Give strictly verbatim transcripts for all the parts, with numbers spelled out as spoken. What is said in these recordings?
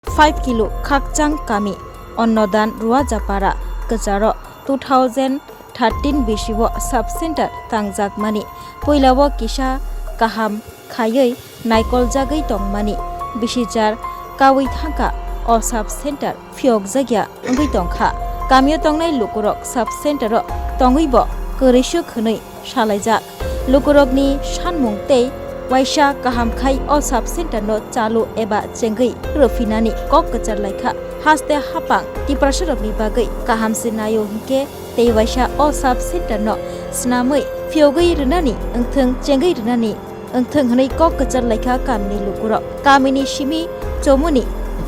Five kilo Khakchang kami Onnodan Ruajapara kwcharo two thousand thirteen bisio sub center tangjakmani puilao kisa kaham khaiwi naikoljagwi tongmani bisichar kaui thangkha o sub center phiyokjakya wngwi tongkha. Kamio tongnai lukurok sub center o tongwibo kwrwisuk hwnwi salaijak. Lukurokni sanmung tei waisa kaham khai o sub center no chalu eba chengwi rwphinani kok kwchar laikha. Haste hapang Tiprasarokni bagwi kaham se naio hinkhe tei waisa o sub center no snamwi phiyogwi rwnani wngthwng chengwi rwnani wngthwng hwnwi kok kwchar laikha kamini lukurok. Kamini simi chomoni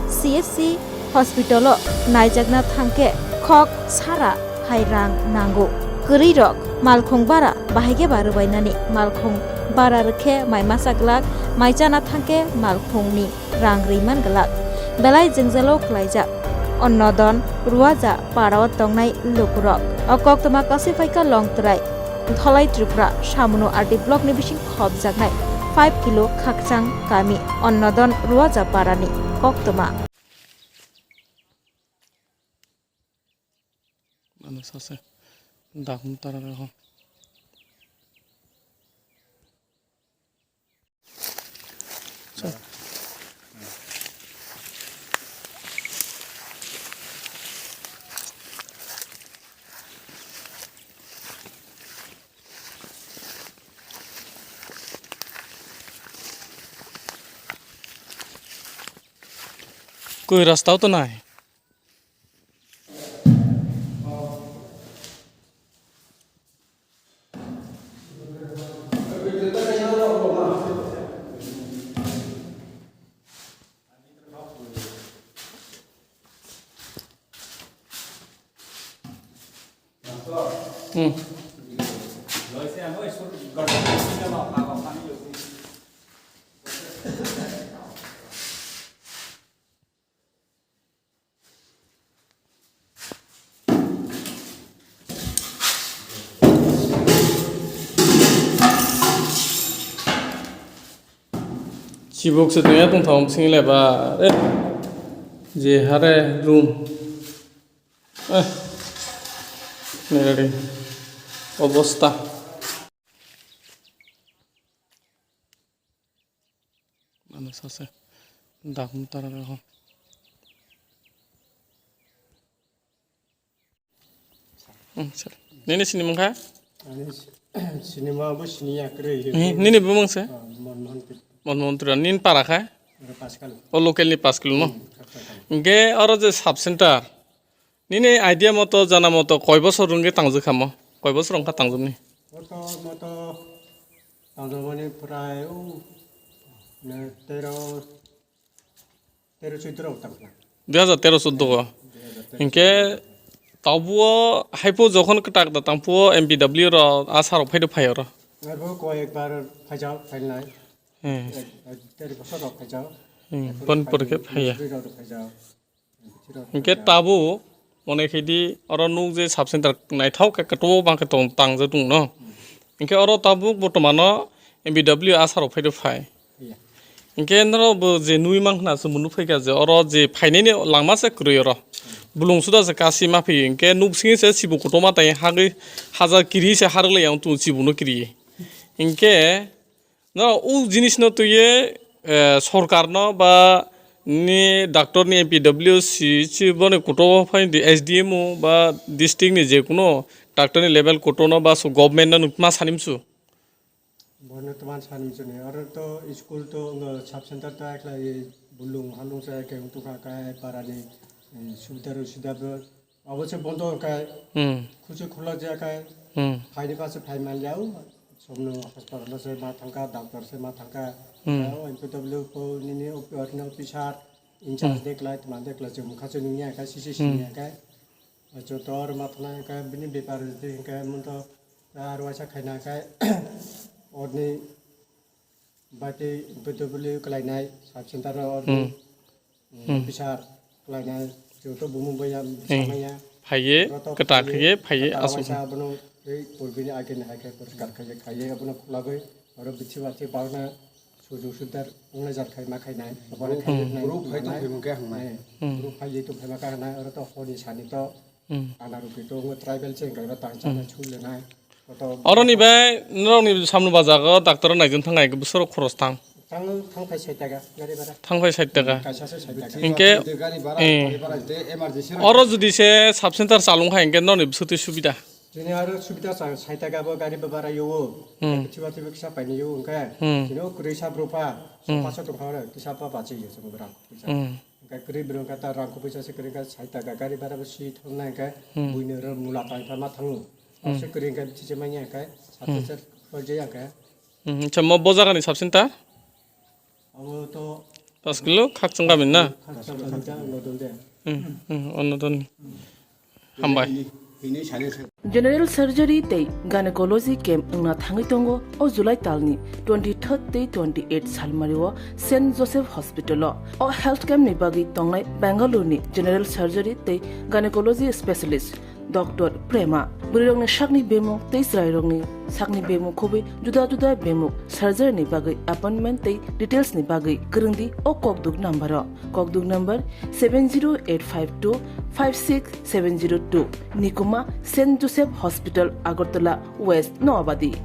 C S C hospital o naijakna thangkhe khok sara hai rang nango. Kwrwirok malkhung bara bahai khe ba rwbainani, malkhung bara rwkhe mai masa glak, mai chana thangkhe malkhungni rang rwi man glak. Belai jwngjalo klaijak Onnodon Ruaja para o tongnai lukurok. O koktwma kwswi phaikha Longtwrai, Dholai Tripura, Samunu R D block ni bising khopjaknai five kilo Khakchang kami Onnodon Ruaja para ni koktwma. Ano sase dakhum tara ho. Koi rasta o to nai. Hmm. Chibuk se tongya tongthok sing le ba re je hare room. Eh, nere obosta. Ano sase dakhum tara ho. Hmm, sir. Nini sini mungkha? Ani s-, sinima bo sini ya kwrwi. Hmm, nini bumung se? Ah, Manmohan Tri-, Manmohan Tripura. Nini para kha? Oro Paskal. O local ni pas kilo no? Hmm, Kaksakal. Hingke oro je sub center. Nini idea moto, jana moto, koi bosor wngkhe tangjak kha mo? Koi bosor wngkha tangjak ni? Moto, moto, tangjak mani prai, o, ne, tero, tero, chuddo rok tangkha. Dui hajar tero chuddo o. Dui hajar tero. Hinkhe, tabuo, haipo jokhon kwtak da tangpuo M P W rok, asa rok phaido phai oro. Arbo koi ekbar phaijak, phainai. Hmm. Ek, ek, deri bosor rok phaijak. Hmm, Ekbar bon phaijak, porkhe phaiya. Misri rok phaijak. Hinkhe tabuk mone khe di oro nuk je sub center naithok khe kwtwbo bang khe tong tangjak tongo no. Hinkhe oro tabuk bortomano M B W asa rok phaido phai. Iya. Hinkhe norok bo je nui mankha na chwng bo nukphaikha je oro je phainani langma se kwrwi oro. Bulung suda se kasi ma phi hinkhe nuk simi se sibung kotorma tai hagwi haja kiri se harwk lai yang tung sibung no kiri. Hinkhe No, o jinis no twiwi, eh, sorkar no ba ni doctor ni M P W C si boni kuto phai di S D M o ba district ni je kuno doctor ni level kuto no ba so government no ma sani msu. Bono tman sani msu ni. Oro to school to, uh, sub center to ekla, eh, bulung halung sa ekhe ung tukha kai para ni, eh, subida ro subida bo Abo se bondo khe Hmm. khuchi khulok je khe Hmm. phaini pasu phai man ya o. Somno hospital se ma thangka, doctor se ma thangka. Hmm. O M P W po nini op-, ordinary officer, in charge Hmm. deklai, tma deklai, chum khachu nungya khe, sisi Hmm. sinya khe. Acho tor ma thana khe, bini bepar de khe, mun to ar waisa khaina khe, orni Bati M P W kalainai, sub center o Hmm. Hmm. officer kalainai, joto bumu baya Hmm. samaya. Phaiye, Joto kata phaiye, khaiye, phaiye, kata asuk. Waisa abono tei purbini agini hai khe poriskar khaiye, khaiye abono khulagwi, oro bithi bathi bagna Sujung sudar wngnai jar khai ma khai nai. Obo khaijak nai. Group phai tong phai mungkhe hwngnai. Eh, group phai tong phai ma khai nai. Oro to honi sani to Hmm. Ana rupi to ngo tribal cheng kai ba tang chana chule nai. Koto Oro ni bai norok ni samno bajago doctor naijin thang ai bwswk khoros thang. Thang thang phai sai taga gari bara. Thang phai sai taga. Kaisa se sai taga. Hinkhe Gari bara, eh, gari bara de emergency. Oro jodi se sub center chalung hai hinkhe norok ni bwswk twi subida. Jini aro subida sa sai taga bo gari bara yo. Hmm. Thiba thiba kisa paini yo hinkhe. Hmm. Jini o kwrwi sa bwrwi pha. Hmm. Paso tong kha oro kisa pa bachi yo se bwrang. Hmm. Hingke kwrwi bwrwi hingke ta rang kubui sa se kwrwi hingke sai taka gari bara bo si thang nai hingke Hmm. buino ro mula tang tang ma thango. Hmm. Se kwrwi hingke chiche manya hingke Hmm. sat sat khol jaya hingke. Hmm, chamo bo jaga ni sub center? Abo to Pas kilo khakchang kami na? Khakchang kami ta no dong de. Hmm, hmm, ono don. Hambai. General surgery tei gynecology camp wngna thangwi tongo o July talni twenty-third tei twenty-eight salmario Saint Joseph Hospital-o. O health camp ni bagwi tongnai Bangalore ni general surgery tei gynecology specialist Doctor Prema. Bwrwirokni sakni bemuk tei chwrairokni sakni bemuk khobwi juda juda bemuk surgery ni bagwi appointment tei details ni bagwi kwrwngdi o kokduk number-o. Kokduk number seven zero eight five two five six seven zero two, Nikuma, Saint Joseph Hospital, Agartala West, Noabadi.